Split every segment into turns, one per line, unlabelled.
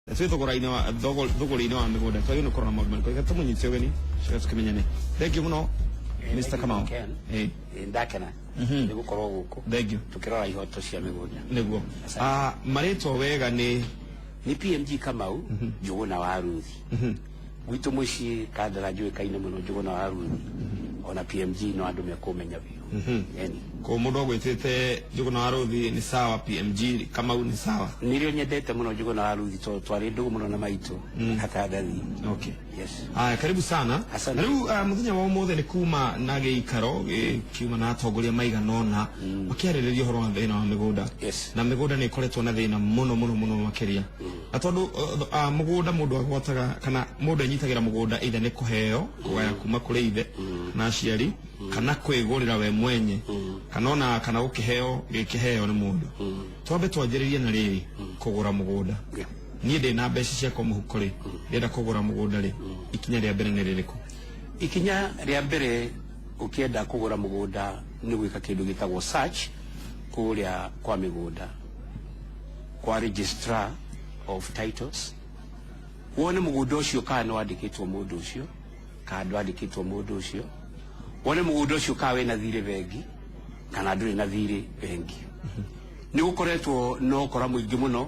Twĩ thogora-inĩ wa thũgũrĩ-inĩ wa mĩgũnda, twagĩrĩirwo nĩ kũrora maũndũ marĩkũ? Reke tũmũnyite ũgeni coke tũkĩmenyane. Thank you mũno, Mr. Kamau.
Ken. Ndakena nĩ gũkorwo gũkũ
Thank you.
tũkĩrora ihoto cia mĩgũnda.
Nĩguo.
Asante.
Ah, marĩtwa wega nĩ?
Nĩ PMG Kamau Njũgũna wa Ruthi. Gwitũ mũciĩ Kandara njũĩkaine mũno Njũgũna wa Ruthi, ona PMG no andũ mekũmenya biũ. Eni.
Ko mũndũ agwĩtĩte Njũgũna wa Rũthi nĩ sawa, PMG Kamau nĩ sawa?
Nĩrĩo nyendete mũno, Njũgũna wa Ruthi, tondũ twarĩ ndũgũ mũno na maitũ atandathi.
Okay.
Yes.
Aya, karibu sana.
Asante.
Na rĩu mũthenya wa ũmũthĩ nĩ kuma na gĩikaro kiuma na atongoria maigana ũna makĩarĩrĩria ũhoro wa thĩna wa mĩgũnda. Na mĩgũnda nĩ ĩkoretwo na thĩna mũno mũno mũno makĩria, na tondũ mũgũnda mũndũ agwataga kana mũndũ enyitagĩra mũgũnda either nĩ kũheo, kũgaya kuma kũrĩ ithe na aciari, kana kwĩgũrĩra we mwenye, kana ona kana gũkĩheo gĩkĩheo nĩ mũndũ. Twambe twanjĩrĩrie na rĩrĩ, kũgũra mũgũnda. Niĩ ndĩ na mbeca ciakwa mũhuko rĩ, ndĩrenda kũgũra mũgũnda rĩ, ikinya rĩa mbere nĩ rĩrĩkũ?
Ikinya rĩa mbere ũkĩenda kũgũra mũgũnda nĩ gwĩka kĩndũ gĩtagwo search kũrĩa kwa mĩgũnda, kwa registrar of titles, wone mũgũnda ũcio kana nĩ wandĩkĩtwo mũndũ ũcio kana ndwandĩkĩtwo mũndũ ũcio, wone mũgũnda ũcio kana wĩna thirĩ bengi kana ndũrĩ na thirĩ bengi. Nĩ gũkoretwo na ũkora mũingĩ mũno,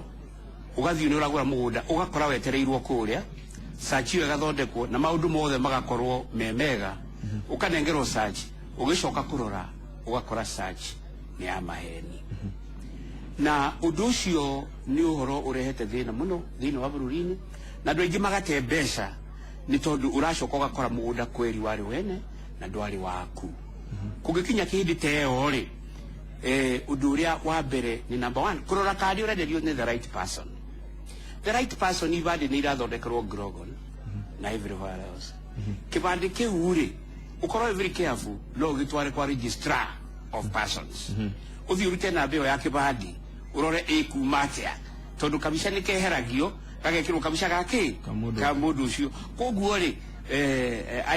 ũgathiĩ nĩ ũragũra mũgũnda, ũgakora wetereirwo kũrĩa search ĩyo ĩgathondekwo na maũndũ mothe magakorwo me mega, ũkanengerwo search, ũgĩcoka kũrora ũgakora search nĩ ya maheni. Na ũndũ ũcio nĩ ũhoro ũrehete thĩna mũno thĩinĩ wa bũrũri-inĩ, na andũ aingĩ magate mbeca nĩ tondũ ũracoka ũgakora mũgũnda kweri warĩ wene na ndwarĩ waku. Kũngĩkinya kĩhĩndĩ ta ĩyo rĩ, ũndũ ũrĩa wa mbere nĩ number one kũrora kana nĩ ũrenderio nĩ the right person. The right person, ibandĩ nĩ irathondekerwo Grogon na everywhere else. Kĩbandĩ kĩu rĩ, ũkorwo very careful, no ũgĩtware kwa registrar of persons, ũthiĩ ũrute namba ĩyo ya kĩbandĩ, ũrore ĩkuma atĩa, tondũ kabica nĩ keheragio gagekĩrwo kabica ga kĩ?
Ka mũndũ.
Ka mũndũ ũcio. Koguo rĩ,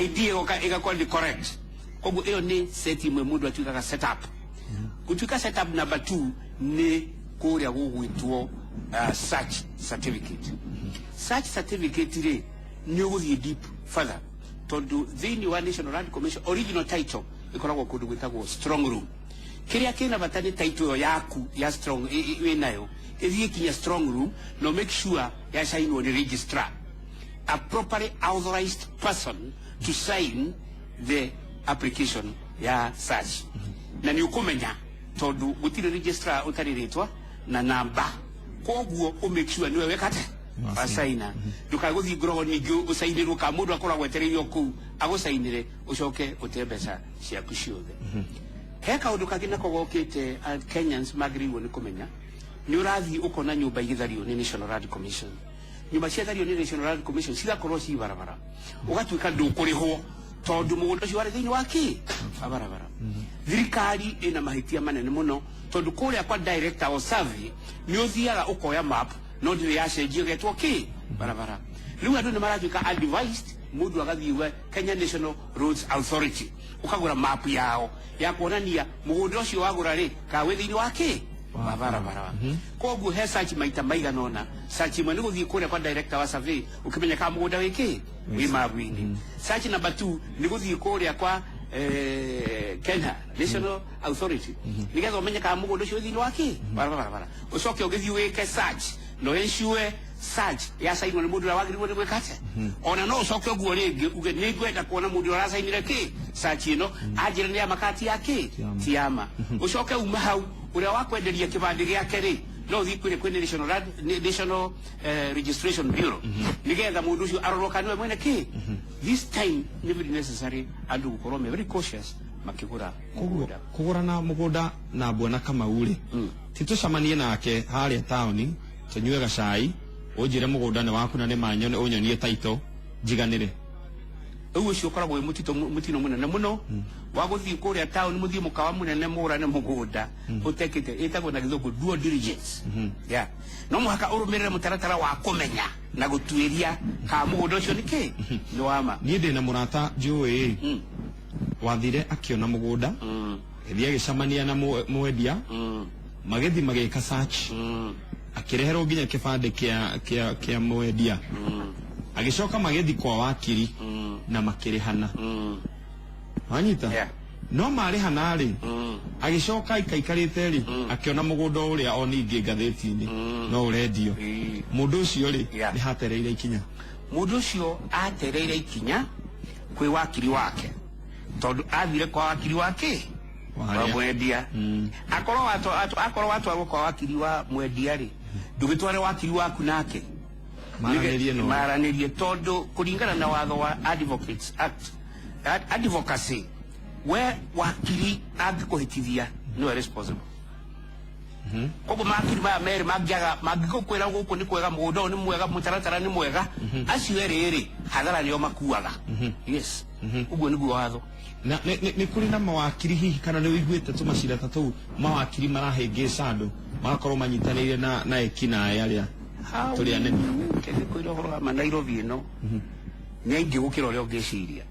ID ĩgoka ĩgakorwo nĩ correct. Koguo ĩyo nĩ set ĩmwe mũndũ atuĩkaga set up. Gũtuĩka set up number 2 nĩ kũrĩa gũgwĩtwo search certificate. Search certificate rĩ, nĩ ũgũthiĩ deep further, tondũ thĩinĩ wa National Land Commission original title ĩkoragwo kũndũ gwĩtagwo strong room. Kĩrĩa kĩna bata nĩ title ĩyo yaku ya strong wĩnayo ĩthiĩ kinya strong room no make sure yacainwo nĩ registrar, a properly authorized person to sign the application ya search. Na nĩ ũkũmenya tondũ gũtirĩ registrar ũtarĩ rĩtwa na namba. Koguo ũ make sure nĩwe wekate wacaina, ndũkae gũthiĩ ngorogo ningĩ ũcainĩrwo ka mũndũ akoragwo etereirio kũu agũcainĩre, ũcoke ũte mbeca ciaku ciothe. He kaũndũ kangĩ nako gokĩte, Kenyans magĩrĩirwo nĩ kũmenya. Nĩ ũrathiĩ ũkona nyũmba igĩthario nĩ National Land Commission. Nyũmba ciathario nĩ National Land Commission cigakorwo ci barabara, ũgatuĩka ndũkũrĩhwo tondũ mũgũnda ũcio warĩ thĩinĩ wa kĩ? Wa barabara. Thirikari ĩna mahĩtia manene mũno, tondũ kũrĩa kwa director of survey nĩ ũthiaga ũkoya map, no ndĩrĩ yacenjio ĩgetwo kĩ? Barabara. Rĩu andũ nĩ maratuĩka advised, mũndũ agathiĩ we Kenya National Roads Authority, ũkagũra map yao ya kuonania mũgũnda ũcio wagũra rĩ, kana wĩ thĩinĩ wa kĩ? Wa barabara. Koguo he search maita maigana ũna. Search ĩmwe nĩ gũthiĩ kũrĩa kwa director wa survey ũkĩmenya kana mũgũnda wĩ kĩ? Wĩ mabu-inĩ. Search number 2 nĩ gũthiĩ kũrĩa kwa Kenya National Authority nĩgetha ũmenye kana mũgũnda ũcio wĩ thĩinĩ wa kĩ? Wa barabara. Ũcoke ũgĩthiĩ wĩke search no ensure search yacainwo nĩ mũndũ ũrĩa wagĩrĩirwo nĩ gwĩka atĩa. Ona no ũcoke ũguo rĩngĩ uge nĩ ngwenda kuona mũndũ ũrĩa ũracainire kĩ? Search ĩno, anjĩre nĩ ya ma kana ti ya kĩ? Ti ya ma. Ũcoke ume hau, ũrĩa wakwenderia kĩbandĩ gĩake rĩ, no ũthiĩ kwĩrĩ kwĩ National Registration Bureau nĩgetha mũndũ ũcio arorwo kana nĩwe mwene kĩ. This time nĩ very necessary andũ gũkorwo me very cautious makĩgũra
Koguo
mũgũnda.
Kũgũrana mũgũnda na bwana Kamau rĩ, ti tũcemanie nake harĩa taũni, tũnyue gacai, ũnjĩre mũgũnda nĩ waku na nĩ manyone, ũnyonie title njiganĩre?
Rĩu ũcio ũkoragwo wĩ mũtito, mũtino mũnene mũno wa gũthiĩ kũrĩa taũni, mũthiĩ mũkawa mũnene, mũgũrane mũgũnda ũtekĩte. Ĩtagwo na Gĩthũngũ due diligence. Yeah. No mũhaka ũrũmĩrĩre mũtaratara wa kũmenya na gũtuĩria kana mũgũnda ũcio nĩ kĩ? Nĩ wama.
Niĩ ndĩna mũrata njũĩ wathire akĩona mũgũnda, ĩthiĩ agĩcemania na mwendia, magĩthiĩ magĩka search. Akĩreherwo nginya kĩbandĩ kĩa mwendia. Agĩcoka magĩthiĩ kwa wakiri na makĩrĩhana. Wanyita?
Yeah.
No marĩhana rĩ, agĩcoka aikaikarĩte rĩ, akĩona mũgũnda ũrĩa o ningĩ ngathĩti-inĩ no ũrendio. Mũndũ ũcio rĩ, nĩ hatereire ikinya.
Mũndũ ũcio atereire ikinya kwĩ wakiri wake, tondũ athire kwa wakiri wake wa mwendia. Akorwo watwarwo kwa wakiri wa mwendia rĩ, ndũgĩtware wakiri waku nake
maranĩrie, no
maranĩrie, tondũ kũringana na watho wa Advocates Act, advocacy, we wakiri angĩkũhĩtithia nĩwe responsible. Koguo makiri maya merĩ mangĩaga, mangĩgũkwĩra gũkũ nĩ kwega, mũgũnda ũyũ nĩ mwega, mũtaratara nĩ mwega, acio erĩ rĩ, hathara nĩo makuaga. Yes, ũguo nĩguo watho.
Na nĩ kũrĩ na mawakiri hihi, kana nĩ ũiguĩte tũmacira ta tũu, mawakiri marahĩngĩca andũ magakorwo manyitanĩire na ekinaĩ arĩa tũrĩ anene?
Kĩngĩkwĩra ũhoro wa ma, Nairobi ĩno nĩ aingĩ gũkĩra ũrĩa ũngĩciria.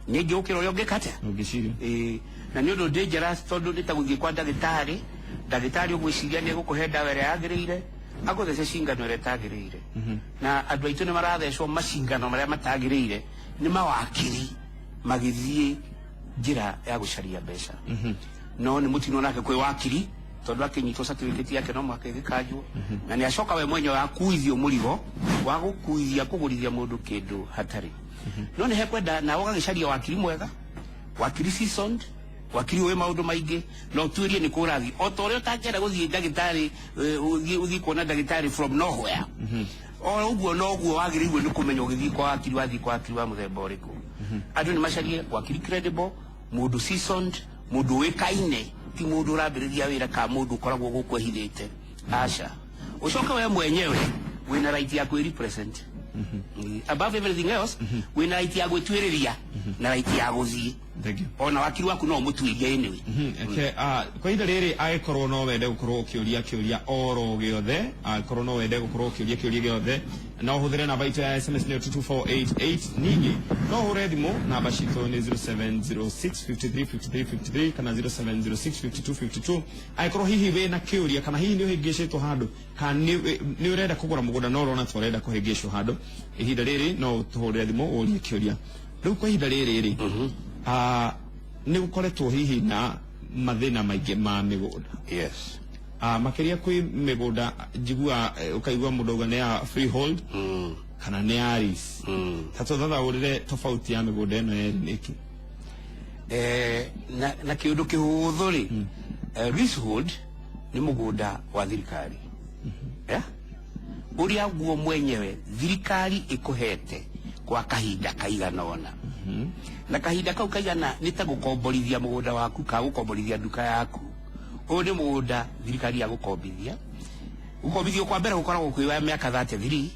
Nĩ aingĩ gũkĩra ũrĩa ũngĩka atĩa?
Ũngĩciria.
Ĩĩ, na nĩ ũndũ dangerous, tondũ nĩ ta gũthiĩ kwa ndagĩtarĩ. Ndagĩtarĩ ũgwĩciria nĩ egũkũhe ndawa ĩrĩa yagĩrĩire, agũthece cingano ĩrĩa ĩtagĩrĩire. Na andũ aitũ nĩ marathecwo macingano marĩa matagĩrĩire nĩ mawakiri magĩthiĩ njĩra ya gũcaria mbeca. No nĩ mũtino nake kwĩ wakiri, tondũ akĩnyitwo certificate yake no mũhaka ĩgĩkanjwo, na nĩ acoka we mwenyewe akuithio mũrigo wa gũkuithia kũgũrithia mũndũ kĩndũ hatarĩ. No nĩ hekwenda nawe ũgagĩcaria wakiri mwega, wakiri seasoned, wakiri ũĩ maũndũ maingĩ, na ũtuĩrie nĩ kũrathiĩ. O ta ũrĩa ũtangĩenda gũthiĩ ndagĩtarĩ, ũthiĩ kuona ndagĩtarĩ from nowhere, o ũguo noguo wagĩrĩirwo nĩ kũmenya ũgĩthiĩ kwa wakiri, wathiĩ kwa wakiri wa mũthemba ũrĩkũ. Andũ nĩ macarie wakiri credible, mũndũ seasoned, mũndũ ũĩkaine, ti mũndũ ũrambĩrĩria wĩra ka mũndũ ũkoragwo gũkũ ehithĩte, aca. Ũcoke we mwenyewe wĩna right ya kwĩ represent. Above everything else, wĩna right ya gwĩtuĩrĩria na right ya gũthiĩ.
Thank you.
Ona wakiri waku no ũmũtuĩrie anyway.
Okay, kwa ihinda rĩrĩ, angĩkorwo no wende gũkorwo ũkĩũria kĩũria oro gĩothe, angĩkorwo no wende gũkorwo ũkĩũria kĩũria gĩothe, no ũhũthĩre namba itũ ya SMS, nĩyo 22488. Ningĩ no ũhũre thimũ, namba citũ nĩ 0706 53 53 53 kana 0706 52 52. Angĩkorwo hihi wĩna kĩũria, kana hihi nĩ ũhĩngĩcĩtwo handũ, kana nĩ ũrenda kũgũra mũgũnda no ũrona ta ũrenda kũhĩngĩcwo handũ, ihinda rĩrĩ no ũtũhũrĩre thimũ ũrie kĩũria. Rĩu kwa ihinda rĩrĩ rĩ, nĩ gũkoretwo hihi na mathĩna maingĩ ma mĩgũnda.
Yes.
Makĩria kwĩ mĩgũnda njigua, ũkaigua mũndũ auga nĩ ya freehold kana nĩ ya lease. Ta tũthathaũrĩre tofauti ya mĩgũnda ĩno yerĩ nĩkĩ?
Na kĩũndũ kĩhũthũ rĩ, leasehold nĩ mũgũnda wa thirikari, yeah? Ũrĩa guo mwenyewe thirikari ĩkũhete kwa kahinda kaigana ũna, na kahinda kau kaigana nĩ ta gũkomborithia mũgũnda waku ka gũkomborithia nduka yaku. Ũyũ nĩ mũgũnda thirikari ya gũkombithia. Gũkombithio kwa mbere gũkoragwo kwĩ wa mĩaka 33,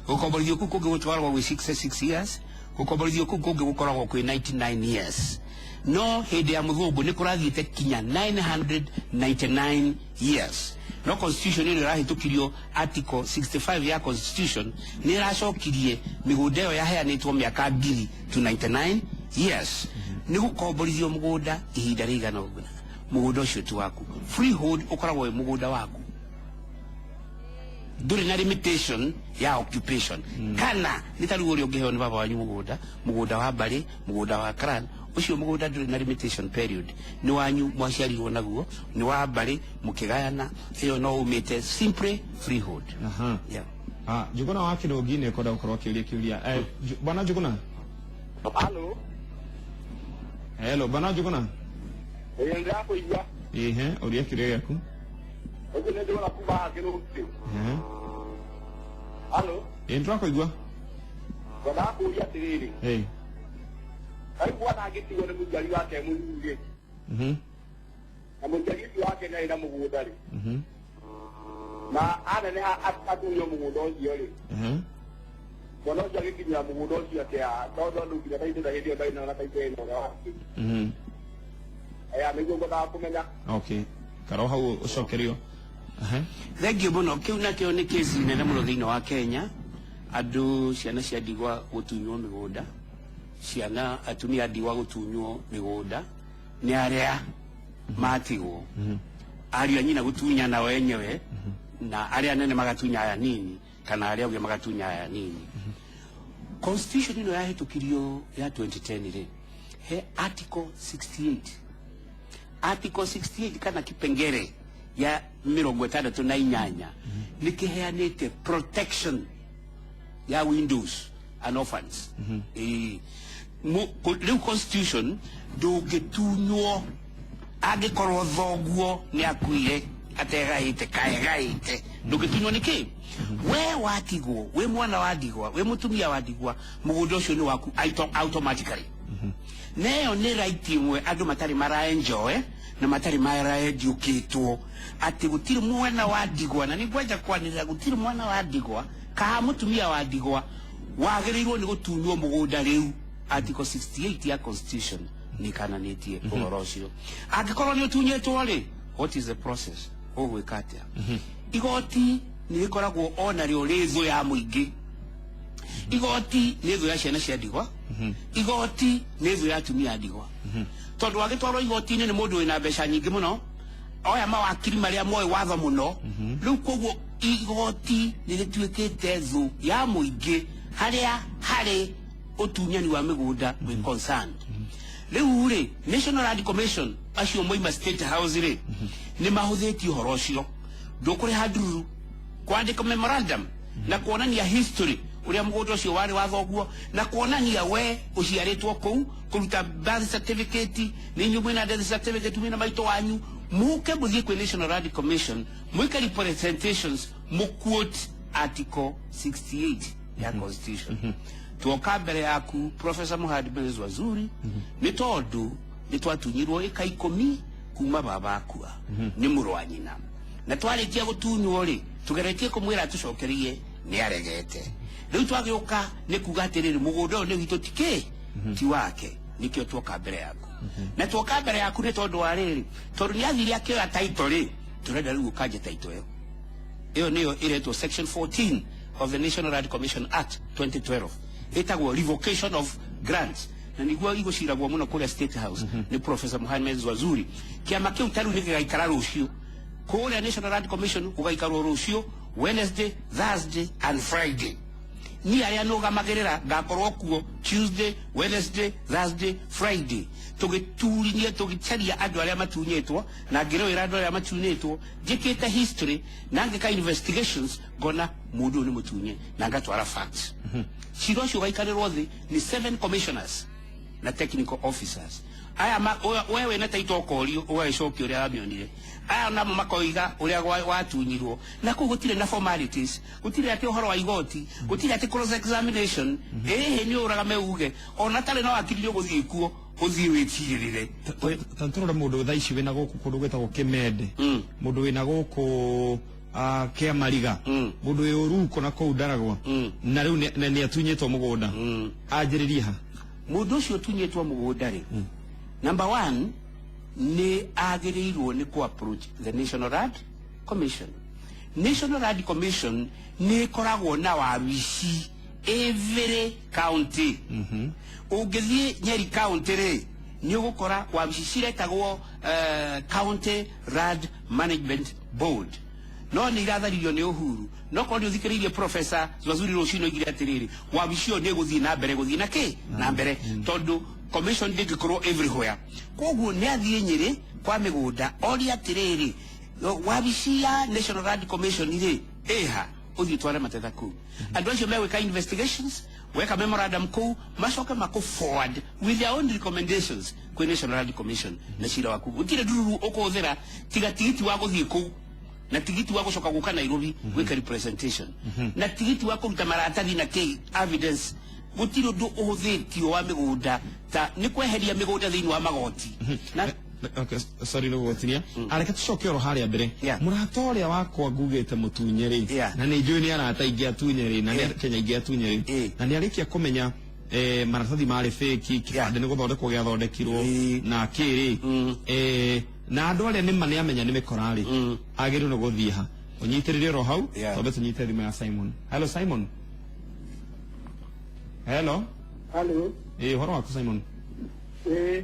gũkomborithio kũu kũngĩ gũtwaragwo gwĩ 66 years, gũkomborithio kũu kũngĩ gũkoragwo kwĩ 99 years. No hĩndĩ ya mũthũngũ nĩ kũrathiĩte kinya 999 years, no constitution ĩno ĩrahĩtũkirio, article 65 ya constitution, nĩ ĩracokirie mĩgũnda ĩyo yaheanĩtwo mĩaka ngiri to 99 years. Nĩ gũkomborithio mũgũnda ihinda rĩigana ũguo, mũgũnda ũcio ti waku. Freehold ũkoragwo wĩ mũgũnda waku, ndũrĩ na limitation ya occupation. Kana nĩ ta rĩu ũrĩa ũngĩheo nĩ baba wanyu mũgũnda, mũgũnda wa mbarĩ, mũgũnda wa clan, ũcio mũgũnda ndũrĩ na limitation period. Nĩ wanyu, mwaciarirwo naguo, nĩ wa mbarĩ, mũkĩgayana, ĩyo no umĩte simply freehold. Yeah.
Njuguna wa Kĩrũngi nĩ ekwenda gũkorwo akĩũria kĩũria. Bwana Njuguna.
Halo.
Hello, bwana Njuguna.
Ĩĩ, ndĩrakũigua.
Ehe, ũria kĩũria gĩaku.
Ũcio nĩ Njuguna kuma Kĩrũngi.
Ehe.
Halo.
Ĩĩ, nĩtũrakũigua.
Ngwendaga kũũria atĩrĩrĩ.
Ĩĩ.
Rĩu mwana angĩtigwo nĩ mũciari wake mũnini rĩ, na mũciari ũcio wake nĩ arĩ na mũgũnda rĩ, na aneneha atunywo mũgũnda ũcio rĩ, mwana ũcio agĩkinyĩra mũgũnda ũcio atĩa, tondũ andũ nginya taitũ na hĩndĩ ĩyo ndarĩ na taitũ ĩno ũrĩa wake? Aya, nĩguo ngwendaga kũmenya.
Okay, karo hau ũcokerio. Ehe.
Thengiũ mũno. Kĩu nakĩo nĩ kesi nene mũno thĩinĩ wa Kenya, andũ ciana cia ndigwa gũtunywo mĩgũnda, ciana atumia a ndigwa gũtunywo mĩgũnda nĩ arĩa matigwo, ariũ a nyina gũtunyana wenyewe. Na arĩa anene magatunya aya nini kana arĩa angĩ magatunya aya nini. Constitution ĩno yahĩtũkirio ya 2010 rĩ, he article 68, article 68 kana kipengere ya 68 nĩ kĩheanĩte protection ya widows and orphans. Rĩu constitution ndũngĩtunywo angĩkorwo thoguo nĩ akuire ategaĩte kaegaĩte, ndũngĩtunywo. Nĩkĩ? We watigwo wĩ mwana wa ndigwa, wĩ mũtumia wa ndigwa, mũgũnda ũcio nĩ waku automatically. Neyo nĩ right ĩmwe andũ matarĩ maraenjoy na matarĩ maraeducatwo atĩ gũtirĩ mwana wa ndigwa, na nĩ ngwenda kwanĩrĩra, gũtirĩ mwana wa ndigwa kana mũtumia wa ndigwa wagĩrĩirwo nĩ gũtunywo mũgũnda. Rĩu article 68 ya constitution nĩ kananĩtie ũhoro ũcio. Angĩkorwo nĩ ũtunyĩtwo rĩ, what is the process? Ũgwĩka atĩa? Igoti nĩ rĩkoragwo ona rĩo rĩ thũ ya mũingĩ. Igoti nĩ thũ ya ciana cia ndigwa, igoti nĩ thũ ya atumia a ndigwa, tondũ wagĩtwarwo igoti-inĩ nĩ mũndũ wĩna mbeca nyingĩ mũno, oya mawakiri marĩa moĩ watho mũno. Rĩu koguo igoti nĩ rĩtuĩkĩte thũ ya mũingĩ harĩa harĩ ũtunyani wa mĩgũnda wĩ concerned. Rĩu rĩ, National Land Commission acio moima State House rĩ, nĩ mahũthĩtie ũhoro ũcio. Ndũkũrĩha ndururu kwandĩka memorandum na kuonania history ũrĩa mũgũnda ũcio warĩ wa thoguo, na kuonania we ũciarĩtwo kũu, kũruta birth certificate, nĩ inyuĩ mwĩna death certificate, mwĩna maitũ wanyu, muke mũthiĩ kwĩ National Land Commission, mwĩke representations, mũquote article 68 ya constitution. Tuoka mbere yaku, Professor Mohamed Wazuri, nĩ tondũ nĩ twatunyirwo ĩka 10 kuma baba akua nĩ mũrũ wa nyina, na twarĩkia gũtunywo rĩ, tũgeretie kũmwĩra atũcokerie, nĩ aregete. Rĩu twagĩũka nĩ kuga atĩrĩrĩ, mũgũnda ũyũ nĩ witũ, ti kĩ ti wake. Nĩkĩo tuoka mbere yaku, na tuoka mbere yaku nĩ tondũ wa rĩrĩ, tondũ nĩ athire akĩoya title rĩ, tũrenda rĩu ũkanje title ĩyo. Ĩyo nĩyo ĩretwo section 14 of the National Land Commission Act 2012, ĩtagwo revocation of grants, na niguo igũciragwo mũno kũrĩa State House nĩ Professor Mohamed Wazuri. Kĩama kĩu tarĩu nĩ gĩgaikara rũciũ kũrĩa National Land Commission, gũgaikarwo rũciũ Wednesday, Thursday and Friday. Niĩ arĩa nũgamagĩrĩra ngakorwo kuo Tuesday, Wednesday, Thursday, Friday, tũgĩturinie, tũgĩcaria andũ arĩa matunyĩtwo, na ngĩrũĩra andũ arĩa matunyĩtwo, njĩkĩte history na ngĩka investigations, ngona mũndũ ũyũ nĩ mũtunye na ngatwara facts. Cira ũcio ũgaikarĩrwo thĩ nĩ seven commissioners na technical officers. Aya we wĩna taito ũkorio, ũgagĩcokia ũrĩa wamĩonire, aya namo makoiga ũrĩa watunyirwo, na kũu gũtirĩ na formalities, gũtirĩ atĩ ũhoro wa igoti, gũtirĩ atĩ cross examination. Ĩhĩ, nĩ ũragame uge ona tarĩ na wakiri, nĩ ũgũthiĩ kuo, ũthiĩ wĩtirĩrĩre.
Ta tũrore mũndũ thaa ici wĩna gũkũ kũndũ gwĩtagwo Kĩmende, mũndũ wĩna gũkũ Kĩamariga, mũndũ wĩ Ũruko na kũu Ndaragwa, na rĩu nĩ atunyĩtwo mũgũnda, anjĩrĩrie ha?
Mũndũ ũcio ũtunyĩtwo mũgũnda rĩ, number one, nĩ agĩrĩirwo nĩ kũ approach the National Land Commission. National Land Commission nĩ ĩkoragwo na wabici every county. Ũngĩthiĩ Nyeri County rĩ, nĩ ũgũkora wabici ciretagwo County Land Management Board, no nĩ iratharirio nĩ Uhuru. No korwo nĩ ũthikĩrĩirie Professor Zwazuri rũcinĩ, oigire atĩrĩrĩ, wabici ĩyo nĩ ĩgũthiĩ na mbere, gũthiĩ na kĩ na mbere, tondũ commission ndĩngĩkorwo everywhere. Koguo nĩ athiĩ Nyĩrĩ kwa mĩgũnda, orie atĩrĩrĩ, wabici ya National Land Commission rĩ ĩha, ũthiĩ tware matetha kũu. Andũ acio megwĩka investigations, weka memorandum kũu, macoke makũ forward with their own recommendations kwĩ National Land Commission na cira waku. Gũtirĩ ndururu ũkũhũthĩra tiga tigiti wa gũthiĩ kũu na tigiti wa gũcoka gũka Nairobi gwĩka representation na tigiti wa kũruta maratathi na kĩ evidence. Gũtirĩ ũndũ ũhũthĩtio wa mĩgũnda ta nĩ kweheria mĩgũnda thĩinĩ wa magoti na
Okay, sorry nĩ gũgũtinia. Areke tũcoke oro harĩa mbere. Mũrata ũrĩa wakwa ngugĩte mũtunye rĩ, na nĩ njũĩ nĩ arata aingĩ atunye rĩ, na nĩ Kenya aingĩ atunye rĩ, na nĩ arĩkia kũmenya maratathi marĩ fake, kĩbandĩ nĩ gũthondekwo gĩathondekirwo na kĩrĩ, na andũ arĩa nĩma nĩ amenya nĩ mĩkora rĩ, agĩrĩirwo nĩ gũthiĩ ha? Ũnyitĩrĩre oro hau. Twambe tũnyite thimũ ya Simon. Hello, Simon. Hello.
Halo.
Ĩ, ũhoro waku, Simon?
Ĩĩ.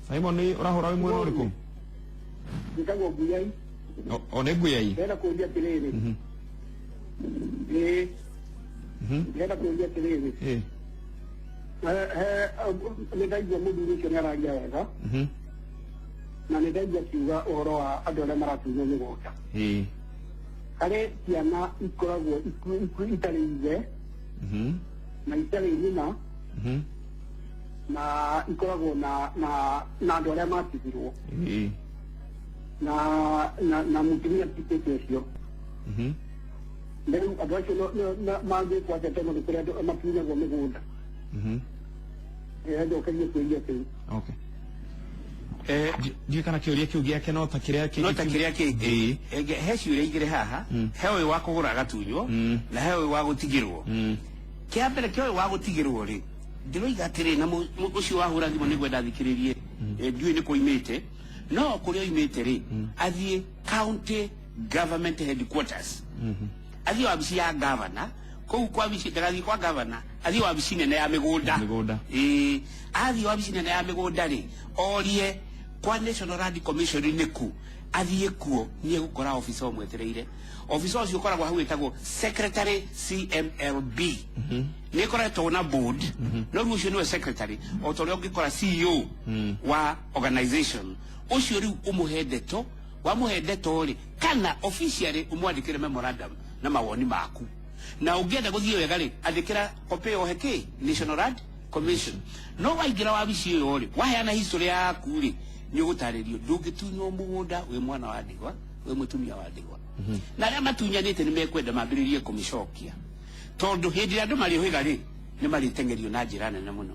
Simon, nĩ ũrahũra wĩ mwena ũrĩkũ?
Njĩtagwo Mbuyai.
O nĩ nguyai.
Ndĩrenda kũũria atĩrĩrĩ. Ĩĩ. Ndĩrenda kũũria atĩrĩrĩ. Nĩ ndaigua mũthuri ũcio nĩ araria wega. Na nĩ ndaigua akiuga ũhoro wa andũ arĩa maratunywo mĩgũnda. Harĩ ciana ikoragwo itarĩ ithe na itarĩ nyina na ikoragwo na na na andũ arĩa matigirwo na na na mũtumia tigĩte ũcio. Rĩu andũ acio mangĩkwo atĩa tondũ nĩ kũrĩ andũ matunyagwo mĩgũnda? Njokerie kĩũria kĩu.
Okay. Ndiũĩ kana kĩũria kĩu gĩake no ta kĩrĩa kĩngĩ.
No ta kĩrĩa kĩngĩ. He ciũria igĩrĩ haha, he ũyũ wa kũgũra agatunywo na he ũyũ wa gũtigĩrwo. Kĩa mbere kĩa ũyũ wa gũtigĩrwo rĩ, ndĩroiga atĩrĩ, na ũcio wahũra thimũ nĩngwenda thikĩrĩrie, ndiũĩ nĩ kũimĩte, no kũrĩa oimĩte rĩ, athiĩ county government headquarters, athiĩ wabici ya governor kũu kwa wabici, ndagathiĩ kwa governor, athiĩ wabici nene ya mĩgũnda.
Mĩgũnda.
Ĩĩ, athiĩ wabici nene ya mĩgũnda rĩ, orie kwa National Land Commission nĩ kũ, athiĩ kuo nĩ egũkora officer ũmwetereire. Officer ũcio ũkoragwo hau wĩtagwo secretary CMLB. Nĩ ĩkoretwo na board, no rĩu ũcio nĩwe secretary, o ta ũrĩa ũngĩkora CEO wa organization ũcio. Rĩu ũmũhe ndeto, wamũhe ndeto rĩ, kana officially ũmwandĩkĩre memorandum na mawoni maku, na ũngĩenda gũthiĩ wega rĩ, andĩkĩra copy yohe kĩ National Land Commission. No waingĩra wabici ĩyo rĩ, waheana history yaku rĩ, nĩ ũgũtarĩrio ndũngĩtunywo mũgũnda wĩ mwana wa ndigwa, wĩ mũtumia wa ndigwa. Na arĩa matunyanĩte nĩ mekwenda mambĩrĩrie kũmĩcokia, tondũ hĩndĩ ĩrĩa andũ marĩũhĩga rĩ, nĩ marĩteng'erio na njĩra nene mũno,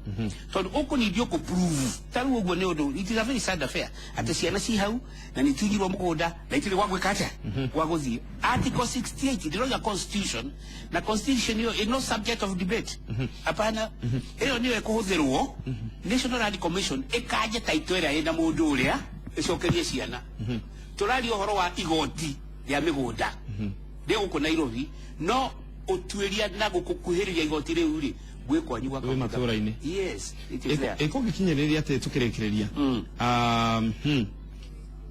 tondũ ũkũnithio kũ prove ta rĩu ũguo. Nĩ ũndũ, it is a very sad affair atĩ ciana ci hau na nĩ itunyirwo mũgũnda na itirĩ gwa gwĩka atĩa, gwa gũthiĩ. Article 68 ndĩroiga constitution, na constitution ĩyo is no subject of debate, hapana. Ĩyo nĩyo ĩkũhũthĩrwo National Land Commission ĩkanje title ĩrĩa ĩna mũndũ ũrĩa, ĩcokerie ciana. Tũraria ũhoro wa igoti rĩa mĩgũnda rĩ gũkũ Nairobi, no ũtuĩria na gũkũkuhĩrĩria igoti rĩu rĩ gwĩ kwanyu gwa
Gwĩ matũũra-inĩ.
Yes, it is there.
Ĩkũngĩkinyĩrĩria atĩ tũkĩrĩkĩrĩria,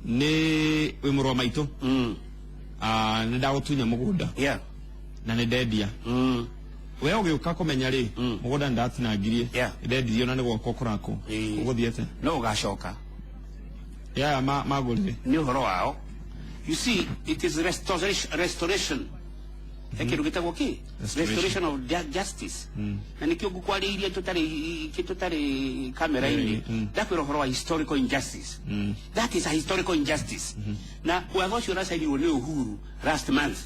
nĩ wĩ mũrũ wa maitũ, nĩ ndagũtunya mũgũnda na nĩ ndendia. We ũgĩũka kũmenya rĩ, mũgũnda nĩ ndatinangirie, ndendirio na nĩ gwakwa kũrakwo. Ũgũthiĩ atĩa?
No ũgacoka.
Yaya magũrire.
Nĩ ũhoro wao. You see, it is restoration, restoration. He kĩndũ gĩtagwo kĩ
Restoration.
Restoration of justice, na nĩkĩo ngũkwarĩirie tũtarĩ kamera-inĩ. Ndakwĩra ũhoro wa historical injustice. That is a historical injustice, na watho ũcio ũracainirwo nĩ Uhuru last month,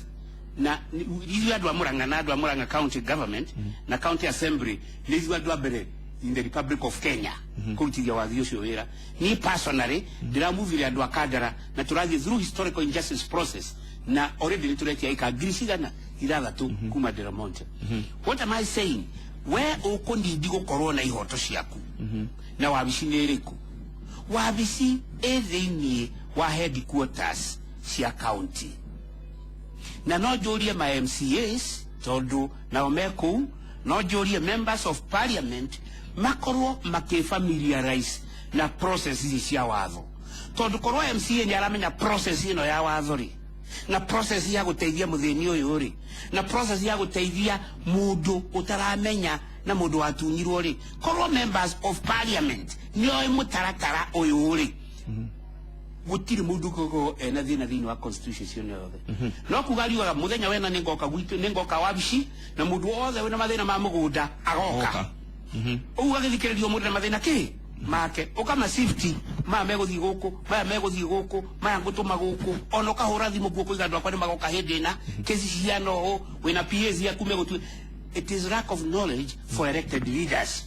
na ithuĩ andũ a Murang'a na andũ a Murang'a county government na county assembly nĩ ithuĩ andũ a mbere in the Republic of Kenya kũrutithia wathi ũcio wĩra. Niĩ personally ndĩramuvire andũ a Kandara na tũrathiĩ through historical injustice process, na already nĩ tũretia ĩka 6,000 kuma Del Monte. What am I saying? We ũkũnindi gũkorwo na ihoto ciaku, na wabici nĩ ĩrĩkũ? Wabici ĩ thĩiniĩ wa headquarters cia county, na no njũrie ma MCAs tondũ nao me kũu, no njũrie members of parliament makorwo makĩfamiliarize na process ici cia watho, tondũ korwo MCA nĩ aramenya process ĩno ya watho rĩ, na process ya gũteithia mũthĩni ũyũ rĩ, na process ya gũteithia mũndũ ũtaramenya na mũndũ watunyirwo rĩ, korwo members of parliament nĩoĩ mũtaratara ũyũ rĩ, gũtirĩ mũndũ ũngĩkorwo ena thĩna thĩinĩ wa constitution cio yothe. No kuga riugaga mũthenya wena nĩ ngoka gwitũ, nĩ ngoka wabici, na mũndũ wothe wĩna mathĩna ma mũgũnda agoka.
Oka.
Ũguo agĩthikĩrĩrio mũndũ na mathĩna kĩ make, ũkama shift maya megũthiĩ gũkũ, maya megũthiĩ gũkũ, maya ngũtũma gũkũ, ona ũkahũra thimũ kuo kũiga andũ akwa nĩ magoka hĩndĩ ĩna kesi cihana ũũ, wĩna PA ciaku megũtue. It is lack of knowledge for elected leaders,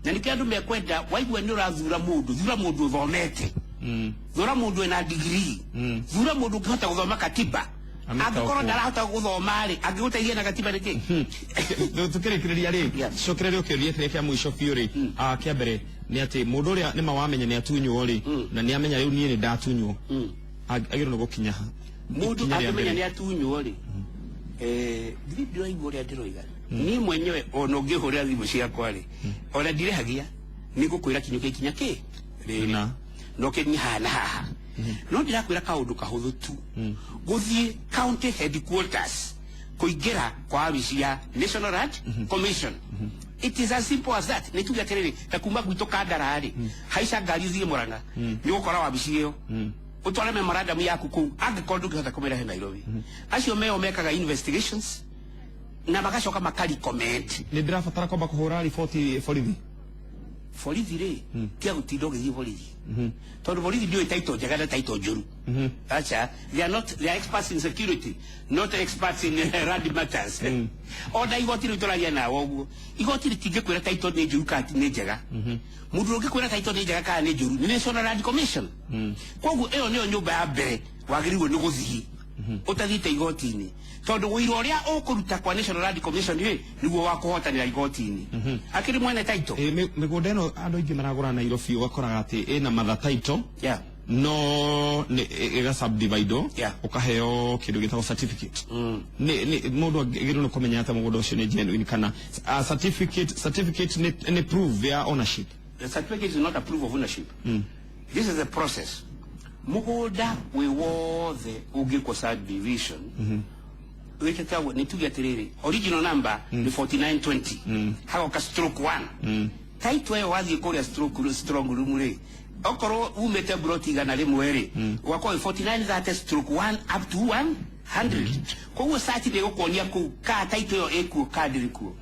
na nĩkĩo andũ mekwenda waigua nĩ ũrathura mũndũ, thura mũndũ ũthomete, thura mũndũ wĩna degree, thura mũndũ ũngĩhota gũthoma katiba.
Amĩtaũkwo.
Angĩkorwo ndarahota gũthoma rĩ, angĩgũteithia na katiba nĩkĩ?
Tukĩrĩkĩrĩria rĩ, cokereria ũkĩũria kĩrĩa kĩa mũico biũ rĩ, kĩa mbere nĩ atĩ mũndũ ũrĩa nĩma wamenya nĩ atunywo rĩ, na nĩ amenya rĩu niĩ nĩ ndatunywo, agĩrĩirwo nĩ gũkinya ha?
Mũndũ
Ikinya rĩa
angĩmenya
mbere.
nĩ atunywo rĩ, ndirĩ ndĩraigua ũrĩa ndĩroiga niĩ mwenyewe. Ona ũngĩhũrĩra thimũ ciakwa rĩ, ona ndirĩhagia, nĩ ngũkwĩra kinyũkia ikinya kĩ rĩrĩ
Na.
no kĩnyi haha na haha. No ndĩrakwĩra kaũndũ kahũthũ tu, gũthiĩ county headquarters, kũingĩra kwa wabici ya National Land Commission. It is as simple as that. Nĩ tuge atĩrĩrĩ, ta kuma gwitũ Kandara rĩ, haica ngari ũthiĩ Murang'a, nĩ ũgũkora wabici ĩyo, ũtware memorandum yaku kũu angĩkorwo ndũngĩhota kũmĩrehe Nairobi. Acio meo mekaga investigations na magacoka makarecommend.
Nĩ ndĩrabatara kwamba kũhũra riboti borithi?
Borithi rĩ, tia gũtinda ũgĩthiĩ borithi, tondũ borithi ndiũĩ title njega na title njũru. Acha, they are not, they are experts in security, not experts in land matters. Ona igoti rĩu tũraria nawe ũguo, igoti rĩtingĩkwĩra title nĩ njũru kana nĩ njega. Mũndũ ũngĩkwĩra title nĩ njega kana nĩ njũru nĩ National Land Commission. Koguo ĩyo nĩyo nyũmba ya mbere wagĩrĩirwo nĩ gũthiĩ ũtathiĩte igoti-inĩ, tondũ ũira ũrĩa ũkũruta kwa National Land Commission rĩ, nĩguo wa kũhotanĩra igoti-inĩ akĩrĩ mwene title.
Mĩgũnda ĩno andũ aingĩ maragũra Nairobi, ũgakoraga atĩ ĩna mother title, no nĩ ĩga subdivide, ũkaheo kĩndũ gĩtagwo certificate. Nĩ mũndũ agĩrĩirwo nĩ kũmenya atĩ mũgũnda ũcio nĩ genuine kana certificate nĩ proof ya ownership?
The certificate is not a proof of ownership. This is a process. Mũgũnda wĩ wothe ũngĩkwo subdivision, wĩtĩtagwo, nĩ tuge atĩrĩrĩ, original number nĩ 4920, hagoka stroke 1. Title ĩyo wathiĩ kũrĩa stroke strong room rĩ, okorwo umĩte broti 100 rĩ, ũgakorwo 4930 stroke 1 up to 100. Koguo search nĩ ĩgũkuonia kũu ka title ĩyo ĩkuo ka ndĩrĩ kuo.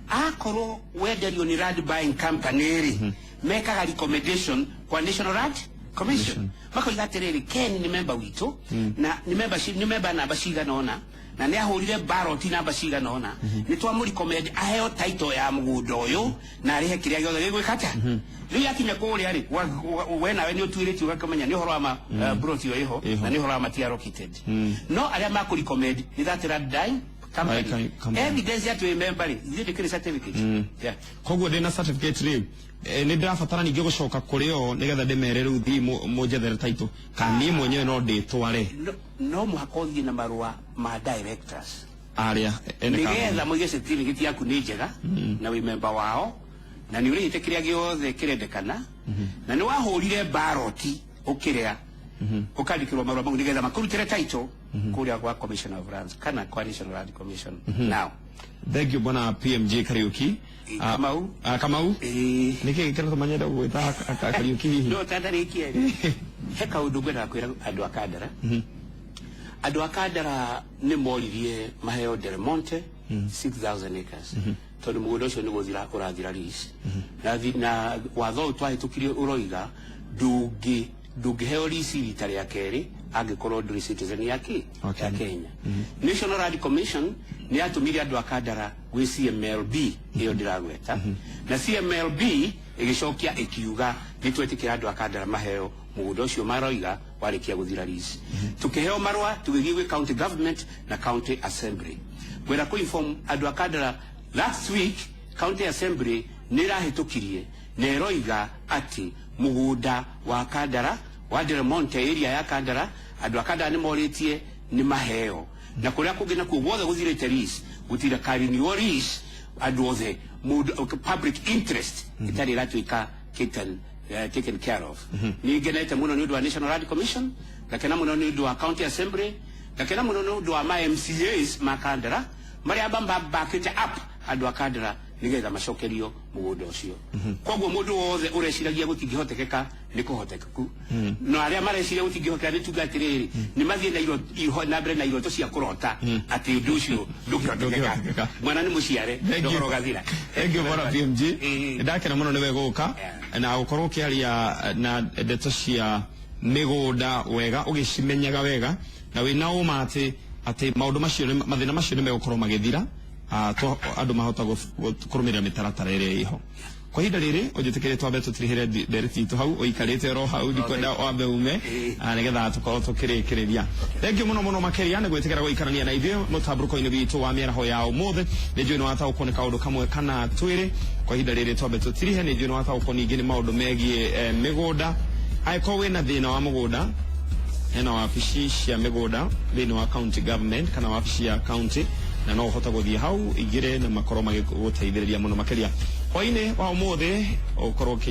Akorwo wenderio nĩ land buying company rĩ, mekaga recommendation kwa National Land Commission, makoiga atĩrĩrĩ, Ken nĩ member witũ na nĩ membership, nĩ member namba cigana ũna, na nĩ ahũrire baroti namba cigana ũna, nĩ twamũ-recommend aheo title ya mũgũnda ũyũ na arĩhe kĩrĩa gĩothe gĩgwĩka atĩa. Rĩu yakinya kũrĩa rĩ, we nawe nĩ ũtuĩrĩtie ũgakĩmenya nĩ ũhoro wa ma broti ĩyo ĩho
Ĩho.
na nĩ ũhoro wa mati allocated. No arĩa makũ-recommend nĩ that land buying company.
Buying company.
Evidence ya twĩ member rĩ, ithuĩ ndĩkĩrĩ certificate. Yeah.
Koguo ndĩna certificate rĩ, nĩ ndĩrabatara ningĩ gũcoka kũrĩ o nĩgetha ndĩmere rĩu thiĩ mũnjethere title, kana niĩ mwenyewe no ndĩtware?
No mũhaka ũthiĩ na marũa ma directors
arĩa ene kambuni.
Nĩgetha moige certificate yaku nĩ njega na wĩ member wao na nĩ ũrĩhĩte kĩrĩa gĩothe kĩrendekana na nĩ wahũrire baroti ũkĩrĩa, ũkandĩkĩrwo marũa mau nĩgetha makũrutĩre title kũrĩa gwa Commissioner of Lands kana kwa National Land Commission now.
Thank you, bwana PMJ Kariuki.
Kamau.
Kamau.
Ĩĩ.
Nĩkĩ kĩratũma nyende gũgwĩta Kariuki hihi?
No tandarĩkie rĩ, he kaũndũ ngwendaga kwĩra andũ a Kandara. Andũ a Kandara nĩ moririe maheo Del Monte 6000 acres, tondũ mũgũnda ũcio nĩ gũthira ũrathira lease, na watho ũyũ twahĩtũkirie ũroiga ndũngĩheo lease rita rĩa kerĩ angĩkorwo ndũrĩ citizen ya kĩ ya Kenya. National Land Commission nĩ yatũmire andũ a Kandara gwĩ CMLB ĩyo ndĩragweta, na CMLB ĩgĩcokia ĩkiuga nĩ twetĩkĩra andũ a Kandara maheo mũgũnda ũcio maroiga warĩkia gũthira lease. Tukĩheo marũa, tũgĩthiĩ gwĩ county government na county assembly. Ngwenda kũ inform andũ a Kandara, last week county assembly nĩ ĩrahĩtũkirie na ĩroiga atĩ mũgũnda wa Kandara wa Del Monte, area ya Kandara, andũ a Kandara nĩ morĩtie nĩ maheo, na kũrĩa kũngĩ nakuo guothe gũthirĩte lease gũtira karinio lease andũ othe, mũndũ public interest ĩtarĩ ĩratuĩka taken care of. Nĩ ngenete mũno nĩ ũndũ wa National Land Commission, ngakena mũno nĩ ũndũ wa county assembly, ngakena mũno nĩ ũndũ wa ma MCAs ma Kandara marĩa bambakĩte up andũ a Kandara nĩgetha macokerio mũgũnda ũcio. Koguo mũndũ wothe ũreciragia gũtingĩhotekeka, nĩ kũhotekeku. No arĩa mareciria gũtingĩhotekeka, nĩ tuga atĩrĩrĩ, nĩ mathiĩ na na mbere na iroto cia kũrota atĩ ũndũ ũcio ndũngĩhotekeka.
Ndũngĩhotekeka.
Mwana nĩ mũciare,
Thank you.
ndũhoro ũgathira.
Thank you, bwana PMG. Ndakena mũno nĩwe gũka na gũkorwo ũkĩaria na ndeto cia mĩgũnda wega, ũgĩcimenyaga wega na wĩna ũma atĩ maũndũ macio mathĩna macio nĩ megũkorwo magĩthira, andũ mahota kũrũmĩrĩra mĩtaratara ĩrĩa ĩho kwa ihinda rĩrĩ. Ũnjĩtĩkĩre twambe tũtirihĩre ndereti itũ hau ũikarĩte oro hau, ndikwenda wambe ume, nĩgetha tũkorwo tũkĩrĩkĩrĩria. Thank you mũno mũno makĩria nĩ gwĩtĩkĩra gũikarania na ithuĩ mũtambũrũko-inĩ witũ wa mĩaraho ya ũmũthĩ. Nĩ njũĩ nĩ wataũkwo nĩ kaũndũ kamwe kana twĩrĩ. Kwa ihinda rĩrĩ twambe tũtirihe. Nĩ njũĩ nĩ wataũkwo ningĩ nĩ maũndũ megiĩ mĩgũnda. Angĩkorwo wĩna thĩna wa mũgũnda, hena wabici cia mĩgũnda thĩinĩ wa county government kana wabici ya county, na no ũhote gũthiĩ hau ingĩre na makorwo magĩgũteithĩrĩria mũno makĩria. Hwainĩ wa ũmũthĩ ũkorwo ũkĩnyita.